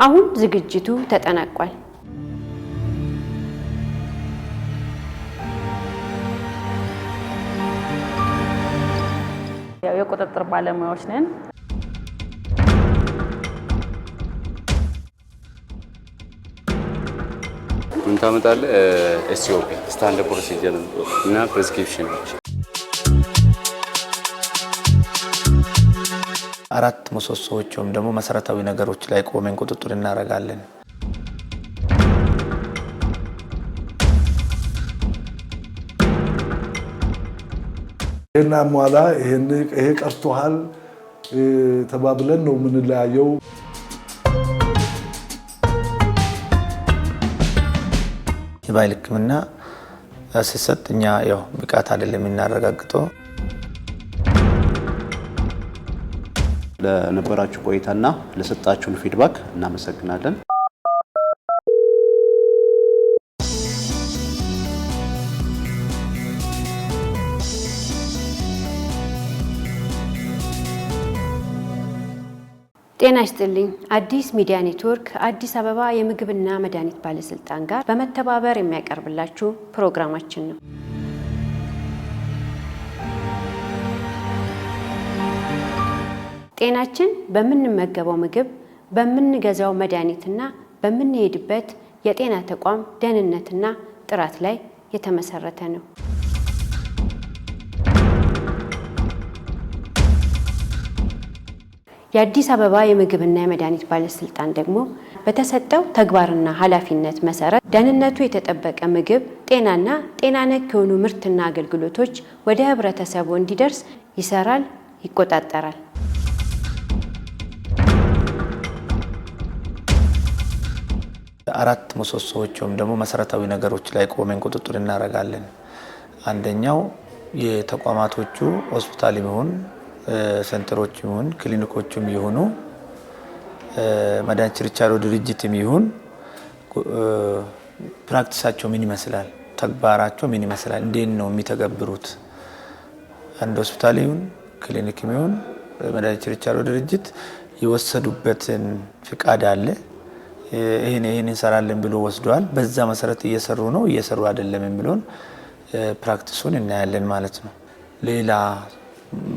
አሁን ዝግጅቱ ተጠናቋል። ያው የቁጥጥር ባለሙያዎች ነን። ምን ታመጣለህ? SOP፣ standard procedure እና prescription። አራት ምሰሶዎች ወይም ደግሞ መሰረታዊ ነገሮች ላይ ቆመን ቁጥጥር እናደርጋለን። ይሄን አሟላ፣ ይሄ ቀርቶሃል ተባብለን ነው የምንለያየው። የባህል ሕክምና ሲሰጥ እኛ ያው ብቃት አይደለም የምናረጋግጠው። ለነበራችሁ ቆይታና ለሰጣችሁን feedback እናመሰግናለን። ጤና ይስጥልኝ። አዲስ ሚዲያ ኔትወርክ አዲስ አበባ የምግብና መድኃኒት ባለስልጣን ጋር በመተባበር የሚያቀርብላችሁ ፕሮግራማችን ነው። ጤናችን በምንመገበው ምግብ፣ በምንገዛው መድኃኒትና በምንሄድበት የጤና ተቋም ደህንነትና ጥራት ላይ የተመሰረተ ነው። የአዲስ አበባ የምግብና የመድኃኒት ባለስልጣን ደግሞ በተሰጠው ተግባርና ኃላፊነት መሰረት ደህንነቱ የተጠበቀ ምግብ፣ ጤናና ጤና ነክ የሆኑ ምርትና አገልግሎቶች ወደ ህብረተሰቡ እንዲደርስ ይሰራል፣ ይቆጣጠራል። አራት ምሰሶዎች ወይም ደግሞ መሰረታዊ ነገሮች ላይ ቆመን ቁጥጥር እናደርጋለን። አንደኛው የተቋማቶቹ ሆስፒታል ይሁን፣ center ኦች ይሁን፣ ክሊኒኮችም ይሁኑ፣ መድኃኒት ችርቻሮ ድርጅትም ይሁን practice ኣቸው ምን ይመስላል፣ ተግባራቸው ምን ይመስላል፣ እንዴት ነው የሚተገብሩት? አንድ ሆስፒታል ይሁን፣ ክሊኒክም ይሁን፣ መድኃኒት ችርቻሮ ድርጅት የወሰዱበትን ፍቃድ አለ። ይህን ይህን እንሰራለን ብሎ ወስደዋል። በዛ መሰረት እየሰሩ ነው፣ እየሰሩ አይደለም የሚለውን practice ኡን እናያለን ማለት ነው። ሌላ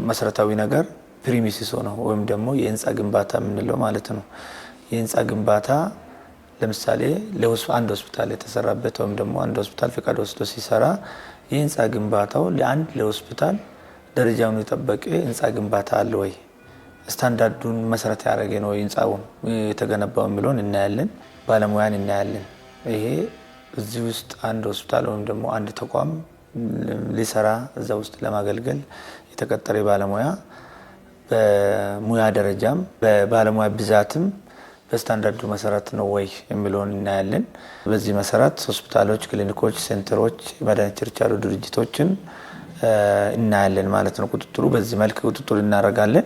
መሰረታዊ ነገር premises ነው ወይም ደግሞ የህንፃ ግንባታ የምንለው ማለት ነው። የህንፃ ግንባታ ለምሳሌ አንድ ሆስፒታል የተሰራበት ወይም ደግሞ አንድ ሆስፒታል ፍቃድ ወስዶ ሲሰራ የህንፃ ግንባታው ለአንድ ለሆስፒታል ደረጃውን የጠበቀ ህንፃ ግንባታ አለ ወይ፣ ስታንዳርዱን መሰረት ያደረገ ነው ህንፃውን የተገነባው የሚለውን እናያለን። ባለሙያን እናያለን። ይሄ እዚህ ውስጥ አንድ ሆስፒታል ወይም ደግሞ አንድ ተቋም ሊሰራ እዛ ውስጥ ለማገልገል የተቀጠረ ባለሙያ በሙያ ደረጃም በባለሙያ ብዛትም በስታንዳርዱ መሰረት ነው ወይ የሚለውን እናያለን። በዚህ መሰረት ሆስፒታሎች፣ ክሊኒኮች፣ center ኦች፣ መድኃኒት ችርቻሮ ድርጅቶችን እናያለን ማለት ነው። ቁጥጥሩ በዚህ መልክ ቁጥጥር እናደርጋለን።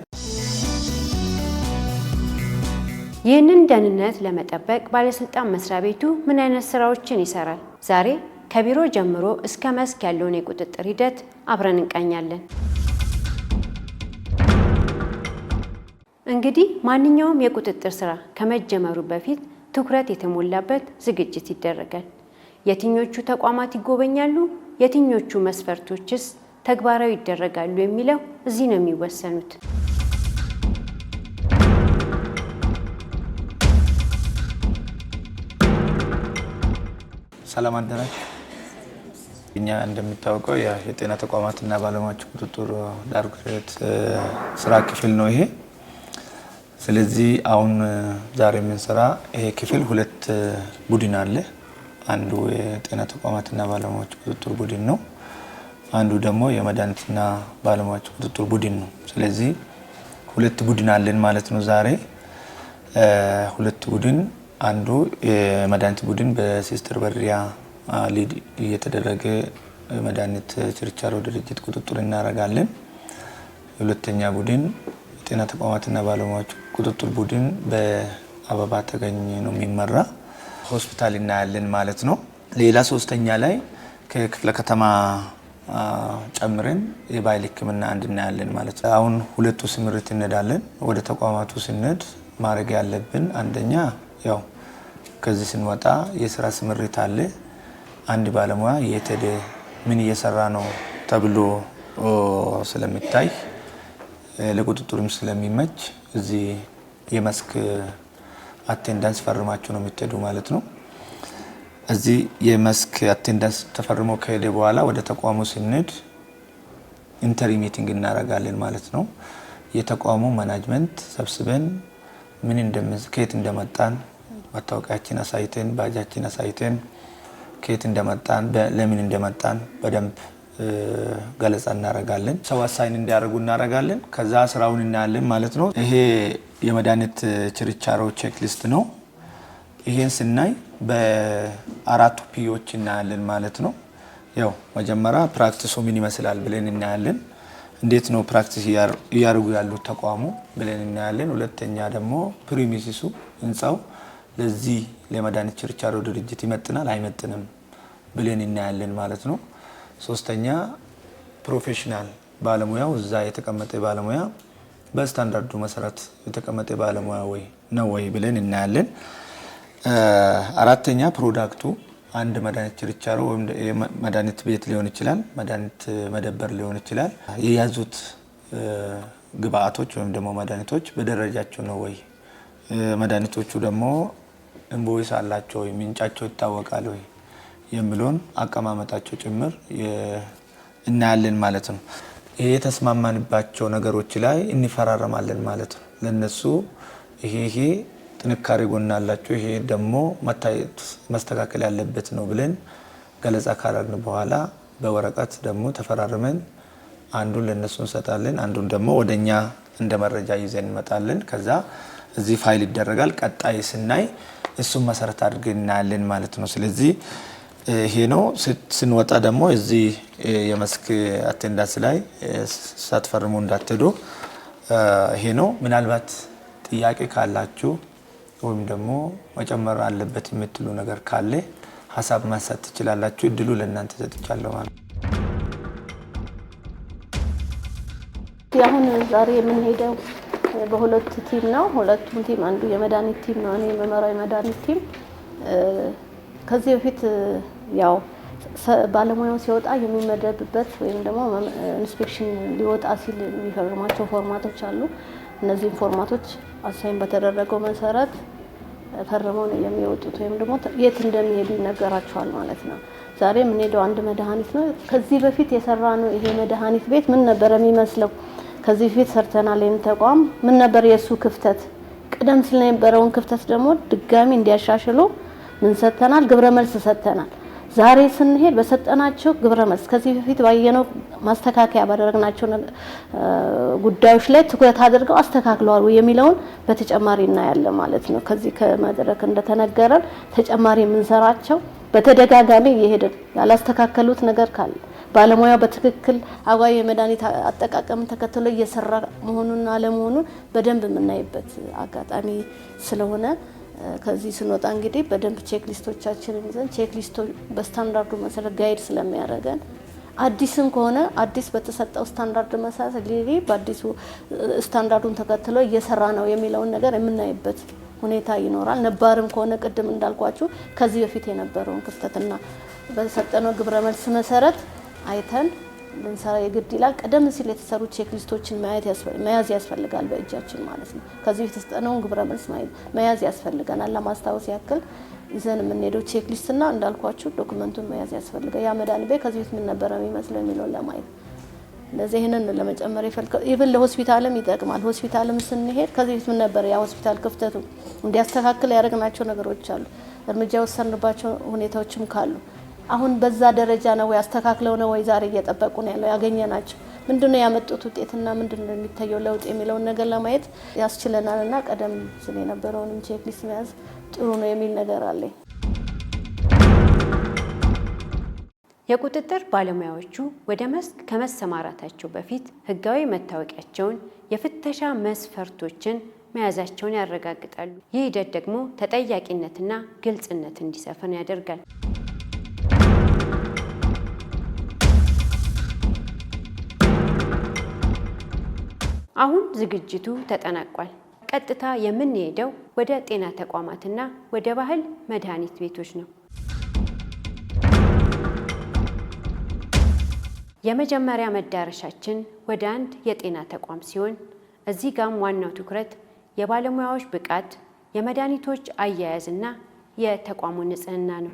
ይህንን ደህንነት ለመጠበቅ ባለስልጣን መስሪያ ቤቱ ምን አይነት ስራዎችን ይሰራል? ዛሬ ከቢሮ ጀምሮ እስከ መስክ ያለውን የቁጥጥር ሂደት አብረን እንቃኛለን። እንግዲህ ማንኛውም የቁጥጥር ስራ ከመጀመሩ በፊት ትኩረት የተሞላበት ዝግጅት ይደረጋል። የትኞቹ ተቋማት ይጎበኛሉ፣ የትኞቹ መስፈርቶችስ ተግባራዊ ይደረጋሉ የሚለው እዚህ ነው የሚወሰኑት። ሰላም አደራችሁ። እኛ እንደሚታወቀው የጤና ተቋማትና ባለሙያዎች ቁጥጥር ዳይሬክቶሬት ስራ ክፍል ነው ይሄ። ስለዚህ አሁን ዛሬ የምንሰራ ይሄ ክፍል ሁለት ቡድን አለ። አንዱ የጤና ተቋማትና ባለሙያዎች ቁጥጥር ቡድን ነው። አንዱ ደግሞ የመድኃኒትና ባለሙያዎች ቁጥጥር ቡድን ነው። ስለዚህ ሁለት ቡድን አለን ማለት ነው ዛሬ። ሁለት ቡድን፣ አንዱ የመድኃኒት ቡድን በሲስተር በድሪያ lead እየተደረገ መድኃኒት ችርቻሮ ድርጅት ቁጥጥር እናደርጋለን። ሁለተኛ ቡድን የጤና ተቋማትና ባለሙያዎች ቁጥጥር ቡድን በአበባ ተገኝ ነው የሚመራ፣ ሆስፒታል እናያለን ማለት ነው። ሌላ ሶስተኛ ላይ ከክፍለ ከተማ ጨምረን የባህል ሕክምና አንድ እናያለን ማለት ነው። አሁን ሁለቱ ስምሪት እንሄዳለን። ወደ ተቋማቱ ስንሄድ ማድረግ ያለብን አንደኛ ያው ከዚህ ስንወጣ የስራ ስምሪት አለ። አንድ ባለሙያ የት ሄደ፣ ምን እየሰራ ነው ተብሎ ስለሚታይ፣ ለቁጥጥርም ስለሚመች እዚህ የመስክ attendance ፈርማችሁ ነው የምትሄዱ ማለት ነው። እዚህ የመስክ attendance ተፈርሞ ከሄደ በኋላ ወደ ተቋሙ ስንሄድ entry meeting እናደርጋለን ማለት ነው። የተቋሙ management ሰብስበን ምን ከየት እንደመጣን መታወቂያችን አሳይተን፣ ባጃችን አሳይተን፣ ከየት እንደመጣን፣ ለምን እንደመጣን በደንብ ገለጻ እናደርጋለን። ሰው assign እንዲያደርጉ እናደርጋለን። ከዛ ስራውን እናያለን ማለት ነው። ይሄ የመድኃኒት ችርቻሮ checklist ነው። ይሄን ስናይ በአራቱ P ዎች እናያለን ማለት ነው። ያው መጀመሪያ practice ኡ ምን ይመስላል ብለን እናያለን። እንዴት ነው practice እያደረጉ ያሉት ተቋሙ ብለን እናያለን። ሁለተኛ ደግሞ premises ኡ፣ ህንፃው ለዚህ ለመድኃኒት ችርቻሮ ድርጅት ይመጥናል አይመጥንም ብለን እናያለን ማለት ነው። ሶስተኛ professional ባለሙያው፣ እዛ የተቀመጠ ባለሙያ በስታንዳርዱ መሰረት የተቀመጠ ባለሙያ ወይ ነው ወይ ብለን እናያለን። አራተኛ product ኡ፣ አንድ መድኃኒት ችርቻሮ ወይም መድኃኒት ቤት ሊሆን ይችላል፣ መድኃኒት መደብር ሊሆን ይችላል። የያዙት ግብአቶች ወይም ደግሞ መድኃኒቶች በደረጃቸው ነው ወይ፣ መድኃኒቶቹ ደግሞ invoice አላቸው ወይ፣ ምንጫቸው ይታወቃል ወይ የሚለውን አቀማመጣቸው ጭምር እናያለን ማለት ነው። ይሄ የተስማማንባቸው ነገሮች ላይ እንፈራረማለን ማለት ነው። ለነሱ ይሄ ይሄ ጥንካሬ ጎን አላቸው፣ ይሄ ደግሞ መታየት መስተካከል ያለበት ነው ብለን ገለጻ ካደረግን በኋላ በወረቀት ደግሞ ተፈራርመን አንዱን ለነሱ እንሰጣለን፣ አንዱን ደግሞ ወደኛ እንደ መረጃ ይዘን እንመጣለን። ከዛ እዚህ ፋይል ይደረጋል። ቀጣይ ስናይ እሱን መሰረት አድርገን እናያለን ማለት ነው። ስለዚህ ይሄ ነው። ስንወጣ ደግሞ እዚህ የመስክ attendance ላይ ሳትፈርሙ እንዳትሄዱ። ይሄ ነው። ምናልባት ጥያቄ ካላችሁ ወይም ደግሞ መጨመር አለበት የምትሉ ነገር ካለ ሀሳብ ማንሳት ትችላላችሁ። እድሉ ለእናንተ ሰጥቻለሁ ማለት ነው። አሁን ዛሬ የምንሄደው በሁለት team ነው። ሁለቱም team አንዱ የመድኃኒት team ነው፣ እኔ የምመራው የመድኃኒት team። ከዚህ በፊት ያው ባለሙያው ሲወጣ የሚመደብበት ወይም ደግሞ inspection ሊወጣ ሲል የሚፈርማቸው ፎርማቶች አሉ። እነዚህም ፎርማቶች assign በተደረገው መሰረት ፈርመው ነው የሚወጡት ወይም ደግሞ የት እንደሚሄዱ ይነገራቸዋል ማለት ነው። ዛሬ የምንሄደው አንድ መድኃኒት ነው። ከዚህ በፊት የሰራነው ይሄ መድኃኒት ቤት ምን ነበር የሚመስለው? ከዚህ በፊት ሰርተናል። ይህን ተቋም ምን ነበር የእሱ ክፍተት? ቀደም ሲል የነበረውን ክፍተት ደግሞ ድጋሚ እንዲያሻሽሉ ምን ሰጥተናል? ግብረ መልስ ሰጥተናል። ዛሬ ስንሄድ በሰጠናቸው ግብረ መልስ፣ ከዚህ በፊት ባየነው ማስተካከያ ባደረግናቸው ጉዳዮች ላይ ትኩረት አድርገው አስተካክለዋል ወይ የሚለውን በተጨማሪ እናያለን ማለት ነው። ከዚህ ከመድረክ እንደተነገረን ተጨማሪ የምንሰራቸው በተደጋጋሚ እየሄድን ያላስተካከሉት ነገር ካለ፣ ባለሙያው በትክክል አግባብ የመድኃኒት አጠቃቀምን ተከትሎ እየሰራ መሆኑን አለመሆኑን በደንብ የምናይበት አጋጣሚ ስለሆነ ከዚህ ስንወጣ እንግዲህ በደንብ checklist ኦቻችንን ይዘን፣ checklist ኦ በ standard ኡ መሰረት guide ስለሚያደርገን፣ አዲስም ከሆነ አዲስ በተሰጠው ስታንዳርድ መሰረት ሊሊ በአዲሱ ስታንዳርዱን ተከትሎ እየሰራ ነው የሚለውን ነገር የምናይበት ሁኔታ ይኖራል። ነባርም ከሆነ ቅድም እንዳልኳችሁ ከዚህ በፊት የነበረውን ክፍተትና በሰጠነው ግብረ መልስ መሰረት አይተን ልንሰራ የግድ ይላል። ቀደም ሲል የተሰሩ checklist ኦችን መያዝ ያስፈልጋል በእጃችን ማለት ነው። ከዚህ በፊት የተሰጠነውን ግብረ መልስ መያዝ ያስፈልገናል። ለማስታወስ ያክል ይዘን የምንሄደው checklist ና እንዳልኳችሁ document ኡን መያዝ ያስፈልጋል። ያ መድኃኒት ቤት ከዚህ በፊት ምን ነበረ የሚመስለው የሚለውን ለማየት ለዚህ ይህንን ለመጨመር የፈለግኩት። Even ለሆስፒታልም ይጠቅማል። ሆስፒታልም ስንሄድ ከዚህ በፊት ምን ነበር ያ ሆስፒታል ክፍተቱ፣ እንዲያስተካክል ያደረግናቸው ነገሮች አሉ። እርምጃ የወሰንባቸው ሁኔታዎችም ካሉ አሁን በዛ ደረጃ ነው ወይ፣ አስተካክለው ነው ወይ ዛሬ እየጠበቁ ነው ያለው፣ ያገኘናቸው ምንድነው፣ ያመጡት ውጤትና ምንድነው የሚታየው ለውጥ የሚለውን ነገር ለማየት ያስችለናልና ቀደም ሲል የነበረውንም checklist መያዝ ጥሩ ነው የሚል ነገር አለኝ። የቁጥጥር ባለሙያዎቹ ወደ መስክ ከመሰማራታቸው በፊት ሕጋዊ መታወቂያቸውን፣ የፍተሻ መስፈርቶችን መያዛቸውን ያረጋግጣሉ። ይህ ሂደት ደግሞ ተጠያቂነትና ግልጽነት እንዲሰፍን ያደርጋል። አሁን ዝግጅቱ ተጠናቋል። ቀጥታ የምንሄደው ወደ ጤና ተቋማትና ወደ ባህል መድኃኒት ቤቶች ነው። የመጀመሪያ መዳረሻችን ወደ አንድ የጤና ተቋም ሲሆን እዚህ ጋም ዋናው ትኩረት የባለሙያዎች ብቃት፣ የመድኃኒቶች አያያዝና የተቋሙ ንጽህና ነው።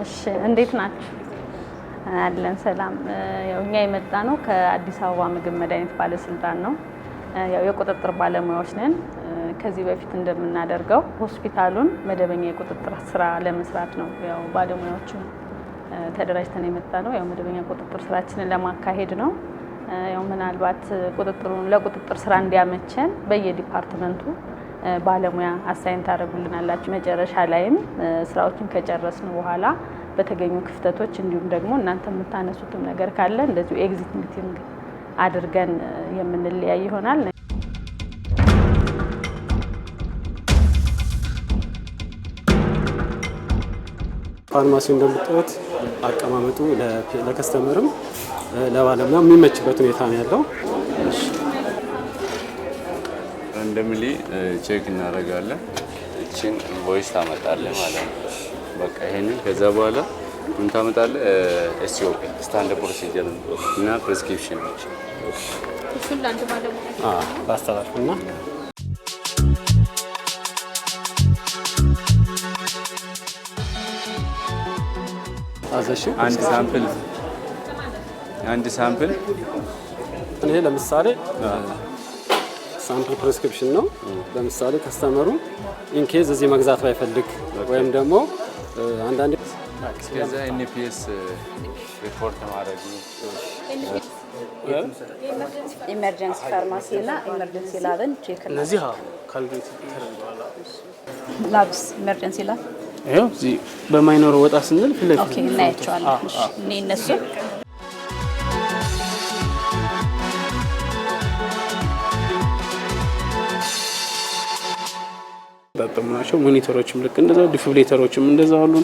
እሺ፣ እንዴት ናችሁ? አለን፣ ሰላም። ያው እኛ የመጣነው ከአዲስ አበባ ምግብ መድኃኒት ባለስልጣን ነው። ያው የቁጥጥር ባለሙያዎች ነን። ከዚህ በፊት እንደምናደርገው ሆስፒታሉን መደበኛ የቁጥጥር ስራ ለመስራት ነው ያው ባለሙያዎቹ ተደራጅተን የመጣነው። ያው መደበኛ ቁጥጥር ስራችንን ለማካሄድ ነው። ያው ምናልባት ቁጥጥሩን ለቁጥጥር ስራ እንዲያመቸን በየ department ኡ ባለሙያ assign ታደርጉልናላችሁ። መጨረሻ ላይም ስራዎችን ከጨረስን በኋላ በተገኙ ክፍተቶች እንዲሁም ደግሞ እናንተ የምታነሱትም ነገር ካለ እንደዚሁ exit meeting አድርገን የምንለያይ ይሆናል። ፋርማሲው እንደምታዩት አቀማመጡ ለ customer ም ለባለሙያ የሚመችበት ሁኔታ ነው ያለው። Randomly check እናደርጋለን። እችን invoice ታመጣለህ ማለት ነው። በቃ ይሄንን ከዛ በኋላ ምን ታመጣለህ? SOP፣ standard procedure እና prescription ኦች። እሱን ለአንድ ባለሙያ ላስተላልፍና አዘሽ አንድ sample። ይሄ ለምሳሌ sample prescription ነው። ለምሳሌ customer ኡ in case እዚህ መግዛት ባይፈልግ ወይም ደግሞ አንዳንዴ ከዛ NPS ሪፖርት ማድረግ ነው። Emergency pharmacy እና emergency lab ን check እነዚህ calculate ተደርገዋል። Labs፣ emergency lab። ይኸው እዚህ በ minor ወጣ ስንል ፊት ለፊት Okay፣ እናያቸዋለን። እሺ፣ እኔ እነሱን ጣጠሙ ናቸው። Monitor ኦችም ልክ እንደዛው፣ defibrillator ኦችም እንደዛው አሉ።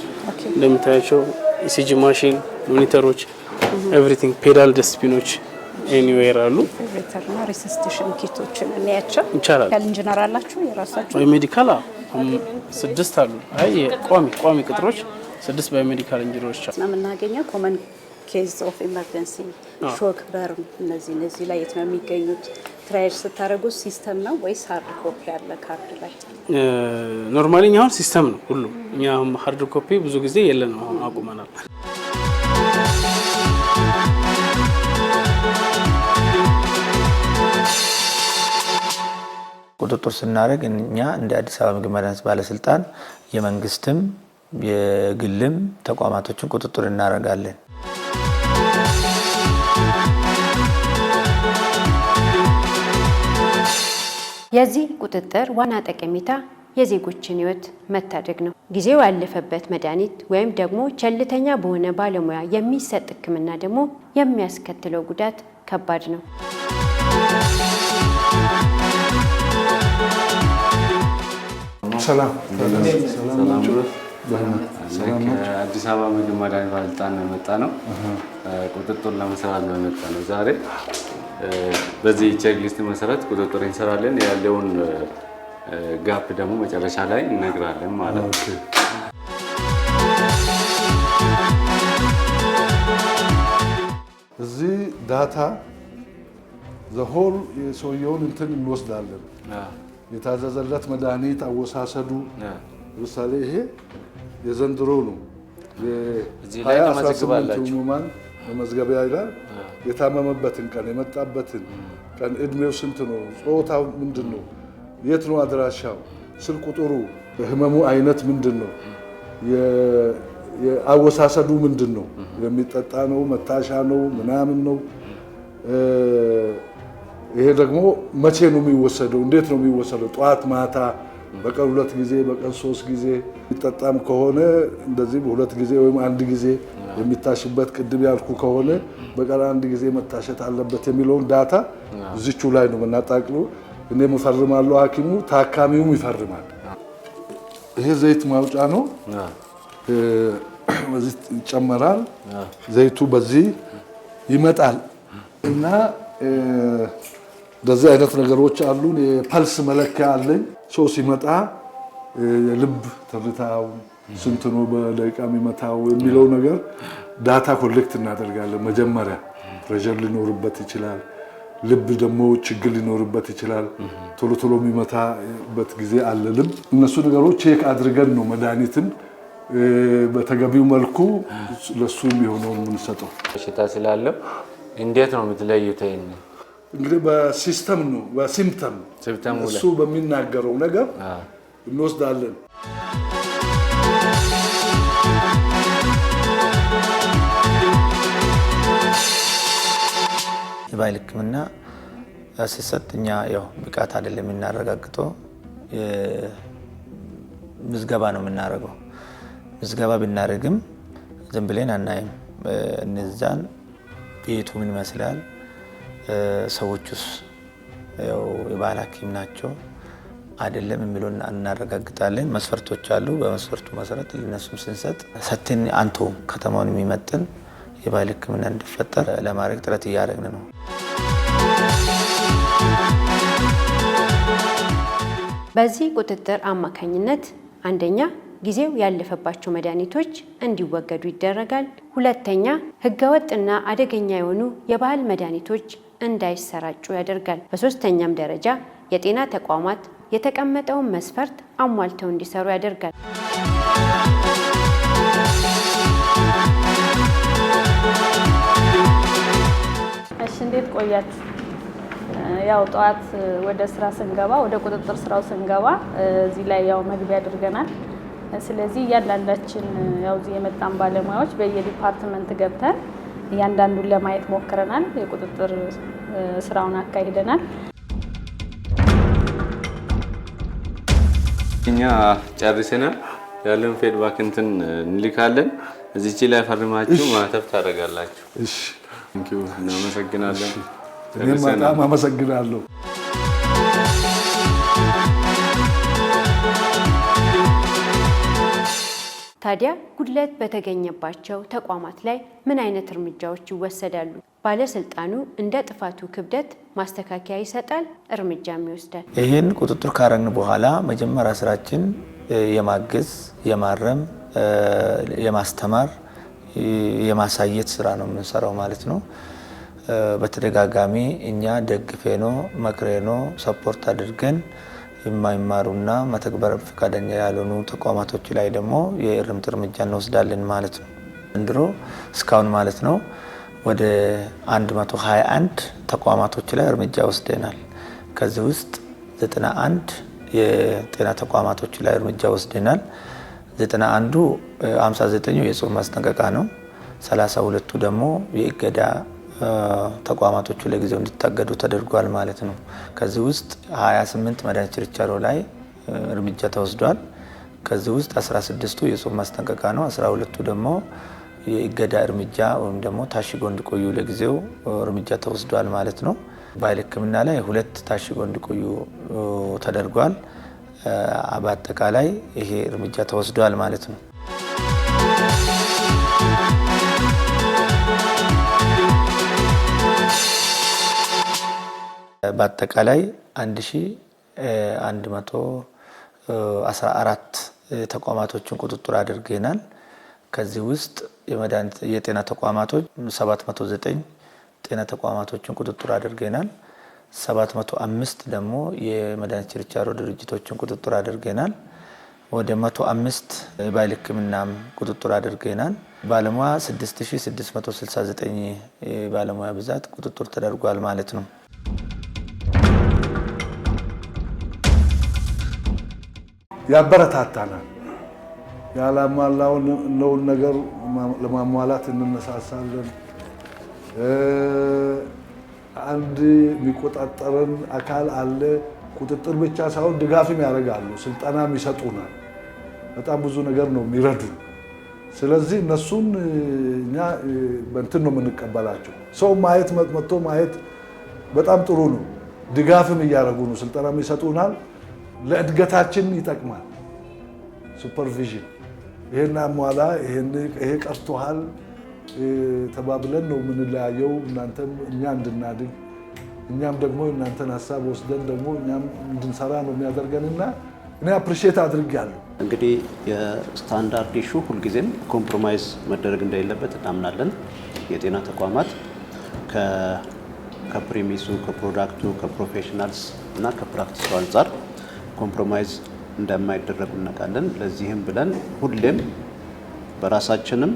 እንደምታያቸው ECG machine፣ monitor ኦች፣ everything፣ pedal dustbin ኦች anywhere አሉ። Defibrillator እና resuscitation kit ኦችን እናያቸው። ይቻላል። Medical engineer አላችሁ የራሳችሁ? Biomedical ስድስት አሉ። አይ፣ ቋሚ ቋሚ ቅጥሮች ስድስት biomedical engineer ኦች አሉ። ነው የምናገኘው common case of emergency፣ shock፣ burn፣ እነዚህ ላይ የት ነው የሚገኙት? Triage ስታደርጉ system ነው ወይስ hard copy አለ ካርድ ላይ? Normally እኛ አሁን system ነው ሁሉም። እኛ አሁን hard copy ብዙ ጊዜ የለንም፣ አሁን አቁመናል። ቁጥጥር ስናደርግ እኛ እንደ አዲስ አበባ ምግብ መድኃኒት ባለስልጣን የመንግስትም የግልም ተቋማቶችን ቁጥጥር እናደርጋለን። የዚህ ቁጥጥር ዋና ጠቀሜታ የዜጎችን ሕይወት መታደግ ነው። ጊዜው ያለፈበት መድኃኒት ወይም ደግሞ ቸልተኛ በሆነ ባለሙያ የሚሰጥ ሕክምና ደግሞ የሚያስከትለው ጉዳት ከባድ ነው። ሰላም፣ ሰላም ናችሁ? ሰላም ናችሁ? ከአዲስ አበባ ምግብ መድኃኒት ባለስልጣን ነው የመጣነው። ቁጥጥር ለመስራት ነው የመጣነው ዛሬ። በዚህ checklist መሰረት ቁጥጥር እንሰራለን። ያለውን gap ደግሞ መጨረሻ ላይ እነግራለን ማለት ነው። እዚህ data the whole የሰውየውን እንትን እንወስዳለን። የታዘዘለት መድኃኒት አወሳሰዱ፣ ለምሳሌ ይሄ የዘንድሮ ነው። እዚህ ላይ የ2018 ተመዝግባላችሁ። ህሙማን መመዝገቢያ ይላል። የታመመበትን ቀን፣ የመጣበትን ቀን፣ እድሜው ስንት ነው፣ ጾታው ምንድን ነው፣ የት ነው አድራሻው፣ ስልክ ቁጥሩ፣ ህመሙ አይነት ምንድን ነው፣ የአወሳሰዱ ምንድን ነው፣ የሚጠጣ ነው፣ መታሻ ነው፣ ምናምን ነው። ይሄ ደግሞ መቼ ነው የሚወሰደው፣ እንዴት ነው የሚወሰደው፣ ጠዋት፣ ማታ፣ በቀን ሁለት ጊዜ፣ በቀን ሶስት ጊዜ፣ የሚጠጣም ከሆነ እንደዚህ በሁለት ጊዜ ወይም አንድ ጊዜ፣ የሚታሽበት ቅድም ያልኩ ከሆነ በቀን አንድ ጊዜ መታሸት አለበት የሚለውን data እዚቹ ላይ ነው የምናጣቅለው። እኔም እፈርማለሁ፣ ሐኪሙ ታካሚውም ይፈርማል። ይሄ ዘይት ማውጫ ነው። በዚህ ይጨመራል። ዘይቱ በዚህ ይመጣል እና እንደዚህ አይነት ነገሮች አሉን። የ pulse መለኪያ አለኝ። ሰው ሲመጣ የልብ ትርታው ስንት ነው በደቂቃ የሚመታው የሚለው ነገር data collect እናደርጋለን። መጀመሪያ pressure ሊኖርበት ይችላል። ልብ ደግሞ ችግር ሊኖርበት ይችላል። ቶሎ ቶሎ የሚመታበት ጊዜ አለ ልብ። እነሱ ነገሮች check አድርገን ነው መድኃኒትም በተገቢው መልኩ ለሱ የሚሆነውን የምንሰጠው። በሽታ ስላለው እንዴት ነው የምትለዩት? ይሄን እንግዲህ በ system ነው በ symptom symptom ኡ ላይ እሱ በሚናገረው ነገር እንወስዳለን። የባህል ሕክምና ሲሰጥ እኛ ያው ብቃት አይደለም የምናረጋግጠው፣ ምዝገባ ነው የምናደርገው። ምዝገባ ብናደርግም ዝም ብለን አናይም። እነዛን ቤቱ ምን ይመስላል፣ ሰዎቹስ ያው የባህል ሐኪም ናቸው አይደለም የሚለውን እናረጋግጣለን። መስፈርቶች አሉ። በመስፈርቱ መሰረት ለነሱም ስንሰጥ ሰትን አንተውም ከተማውን የሚመጥን የባህል ሕክምና እንዲፈጠር ለማድረግ ጥረት እያደረግን ነው። በዚህ ቁጥጥር አማካኝነት አንደኛ ጊዜው ያለፈባቸው መድኃኒቶች እንዲወገዱ ይደረጋል። ሁለተኛ ህገወጥና አደገኛ የሆኑ የባህል መድኃኒቶች እንዳይሰራጩ ያደርጋል። በሶስተኛም ደረጃ የጤና ተቋማት የተቀመጠውን መስፈርት አሟልተው እንዲሰሩ ያደርጋል። እሺ፣ እንዴት ቆያችሁ? ያው ጠዋት ወደ ስራ ስንገባ፣ ወደ ቁጥጥር ስራው ስንገባ እዚህ ላይ ያው መግቢያ አድርገናል። ስለዚህ እያንዳንዳችን ያው እዚህ የመጣን ባለሙያዎች በየ department ገብተን እያንዳንዱን ለማየት ሞክረናል። የቁጥጥር ስራውን አካሂደናል። እኛ ጨርሰናል። ያለን feedback እንትን እንልካለን። እዚች ላይ ፈርማችሁ ማተብ ታደርጋላችሁ። እሺ፣ thank you፣ እናመሰግናለን። እኔም በጣም አመሰግናለሁ። ታዲያ ጉድለት በተገኘባቸው ተቋማት ላይ ምን አይነት እርምጃዎች ይወሰዳሉ? ባለስልጣኑ እንደ ጥፋቱ ክብደት ማስተካከያ ይሰጣል፣ እርምጃም ይወስዳል። ይህን ቁጥጥር ካረግን በኋላ መጀመሪያ ስራችን የማገዝ፣ የማረም፣ የማስተማር፣ የማሳየት ስራ ነው የምንሰራው ማለት ነው። በተደጋጋሚ እኛ ደግፈን መክረን support አድርገን የማይማሩና መተግበር ፈቃደኛ ያልሆኑ ተቋማቶች ላይ ደግሞ የእርምት እርምጃ እንወስዳለን ማለት ነው። ዘንድሮ እስካሁን ማለት ነው ወደ 121 ተቋማቶች ላይ እርምጃ ወስደናል። ከዚህ ውስጥ 91 የጤና ተቋማቶች ላይ እርምጃ ወስደናል። 91ዱ 59ኙ የጽሁፍ ማስጠንቀቂያ ነው። 32ቱ ደግሞ የእገዳ ተቋማቶቹ ለጊዜው እንዲታገዱ ተደርጓል ማለት ነው። ከዚህ ውስጥ 28 መድኃኒት ችርቻሮ ላይ እርምጃ ተወስዷል። ከዚህ ውስጥ 16ቱ የጽሁፍ ማስጠንቀቂያ ነው። 12ቱ ደግሞ የእገዳ እርምጃ ወይም ደግሞ ታሽጎ እንዲቆዩ ለጊዜው እርምጃ ተወስዷል ማለት ነው። ባህል ሕክምና ላይ 2 ታሽጎ እንዲቆዩ ተደርጓል። በአጠቃላይ ይሄ እርምጃ ተወስዷል ማለት ነው። በአጠቃላይ 1114 ተቋማቶችን ቁጥጥር አድርገናል። ከዚህ ውስጥ የመድኃኒት የጤና ተቋማቶች 709 ጤና ተቋማቶችን ቁጥጥር አድርገናል። 705 ደግሞ የመድኃኒት ችርቻሮ ድርጅቶችን ቁጥጥር አድርገናል። ወደ 105 የባህል ሕክምናም ቁጥጥር አድርገናል። ባለሙያ 6669 የባለሙያ ብዛት ቁጥጥር ተደርጓል ማለት ነው። ያበረታታናል። ያላሟላውን ነገር ለማሟላት እንነሳሳለን። አንድ የሚቆጣጠረን አካል አለ። ቁጥጥር ብቻ ሳይሆን ድጋፍም ያደርጋሉ፣ ስልጠናም ይሰጡናል። በጣም ብዙ ነገር ነው የሚረዱ። ስለዚህ እነሱን እኛ በእንትን ነው የምንቀበላቸው። ሰው ማየት መጥቶ ማየት በጣም ጥሩ ነው። ድጋፍም እያደረጉ ነው፣ ስልጠናም ይሰጡናል። ለእድገታችን ይጠቅማል። supervision ይሄን አሟላ፣ ይሄ ቀርቶሃል ተባብለን ነው የምንለያየው። እናንተም እኛ እንድናድግ፣ እኛም ደግሞ እናንተን ሀሳብ ወስደን ደግሞ እኛም እንድንሰራ ነው የሚያደርገንና እኔ appreciate አድርጌያለሁ። እንግዲህ የ standard issue ሁልጊዜም compromise መደረግ እንደሌለበት እናምናለን። የጤና ተቋማት ከፕሪሚሱ፣ ከፕሮዳክቱ፣ ከፕሮፌሽናልስ እና ከ practice ኡ አንጻር compromise እንደማይደረጉ እናውቃለን። ለዚህም ብለን ሁሌም በራሳችንም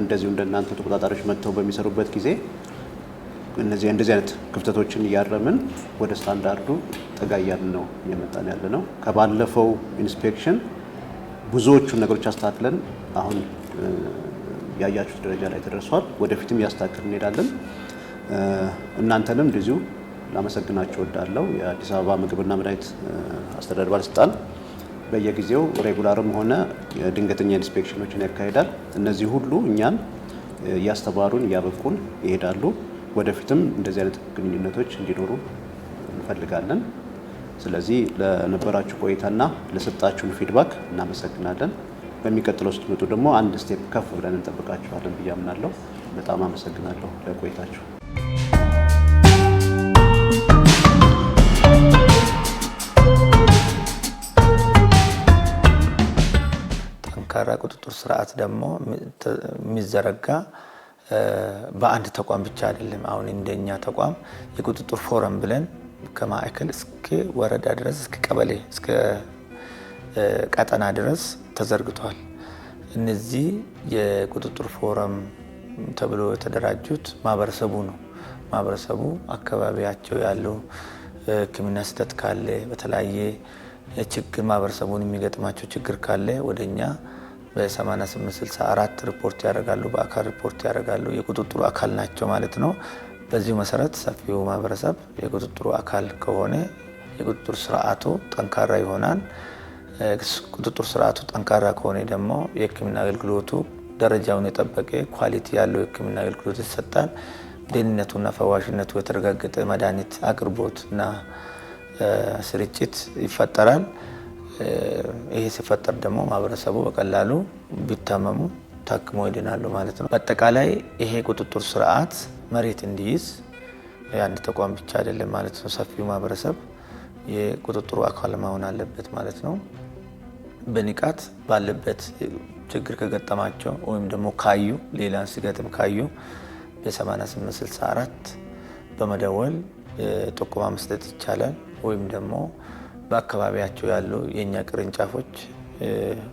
እንደዚሁ እንደናንተ ተቆጣጣሪዎች መጥተው በሚሰሩበት ጊዜ እነዚህ እንደዚህ አይነት ክፍተቶችን እያረምን ወደ ስታንዳርዱ ጠጋ እያልን ነው እየመጣን ያለ ነው። ከባለፈው inspection ብዙዎቹን ነገሮች አስተካክለን አሁን ያያችሁት ደረጃ ላይ ተደርሷል። ወደፊትም እያስተካከልን እንሄዳለን። እናንተንም እንደዚሁ ላመሰግናችሁ እወዳለሁ። የአዲስ አበባ ምግብና መድኃኒት አስተዳደር ባለስልጣን በየጊዜው regular ም ሆነ የድንገተኛ inspection ኦችን ያካሂዳል። እነዚህ ሁሉ እኛን እያስተማሩን እያበቁን ይሄዳሉ። ወደፊትም እንደዚህ አይነት ግንኙነቶች እንዲኖሩ እንፈልጋለን። ስለዚህ ለነበራችሁ ቆይታና ለሰጣችሁን feedback እናመሰግናለን። በሚቀጥለው ስትመጡ ደግሞ አንድ step ከፍ ብለን እንጠብቃችኋለን ብዬ አምናለሁ። በጣም አመሰግናለሁ ለቆይታችሁ። ጠንካራ ቁጥጥር ስርዓት ደግሞ የሚዘረጋ በአንድ ተቋም ብቻ አይደለም። አሁን እንደኛ ተቋም የቁጥጥር ፎረም ብለን ከማዕከል እስከ ወረዳ ድረስ፣ እስከ ቀበሌ፣ እስከ ቀጠና ድረስ ተዘርግቷል። እነዚህ የቁጥጥር ፎረም ተብሎ የተደራጁት ማህበረሰቡ ነው። ማህበረሰቡ አካባቢያቸው ያለው ሕክምና ስህተት ካለ፣ በተለያየ ችግር ማህበረሰቡን የሚገጥማቸው ችግር ካለ ወደኛ በ8864 ሪፖርት ያደርጋሉ፣ በአካል ሪፖርት ያደርጋሉ። የቁጥጥሩ አካል ናቸው ማለት ነው። በዚሁ መሰረት ሰፊው ማህበረሰብ የቁጥጥሩ አካል ከሆነ የቁጥጥር ስርዓቱ ጠንካራ ይሆናል። ቁጥጥር ስርዓቱ ጠንካራ ከሆነ ደግሞ የህክምና አገልግሎቱ ደረጃውን የጠበቀ quality ያለው የህክምና አገልግሎት ይሰጣል። ደህንነቱና ፈዋሽነቱ የተረጋገጠ መድኃኒት አቅርቦትና ስርጭት ይፈጠራል። ይሄ ሲፈጠር ደግሞ ማህበረሰቡ በቀላሉ ቢታመሙ ታክሞ ይድናሉ ማለት ነው። በአጠቃላይ ይሄ ቁጥጥር ስርዓት መሬት እንዲይዝ የአንድ ተቋም ብቻ አይደለም ማለት ነው። ሰፊው ማህበረሰብ የቁጥጥሩ አካል መሆን አለበት ማለት ነው። በንቃት ባለበት ችግር ከገጠማቸው ወይም ደግሞ ካዩ፣ ሌላን ሲገጥም ካዩ በ8864 በመደወል ጥቆማ መስጠት ይቻላል። ወይም ደግሞ በአካባቢያቸው ያሉ የእኛ ቅርንጫፎች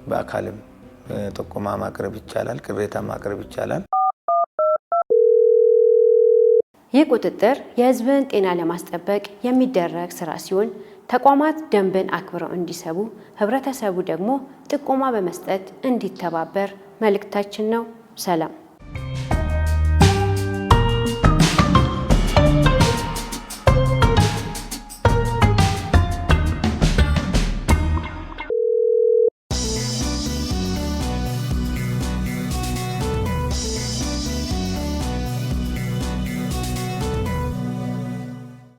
በአካልም ጥቆማ ማቅረብ ይቻላል፣ ቅሬታ ማቅረብ ይቻላል። ይህ ቁጥጥር የሕዝብን ጤና ለማስጠበቅ የሚደረግ ስራ ሲሆን ተቋማት ደንብን አክብረው እንዲሰሩ፣ ህብረተሰቡ ደግሞ ጥቆማ በመስጠት እንዲተባበር መልእክታችን ነው። ሰላም።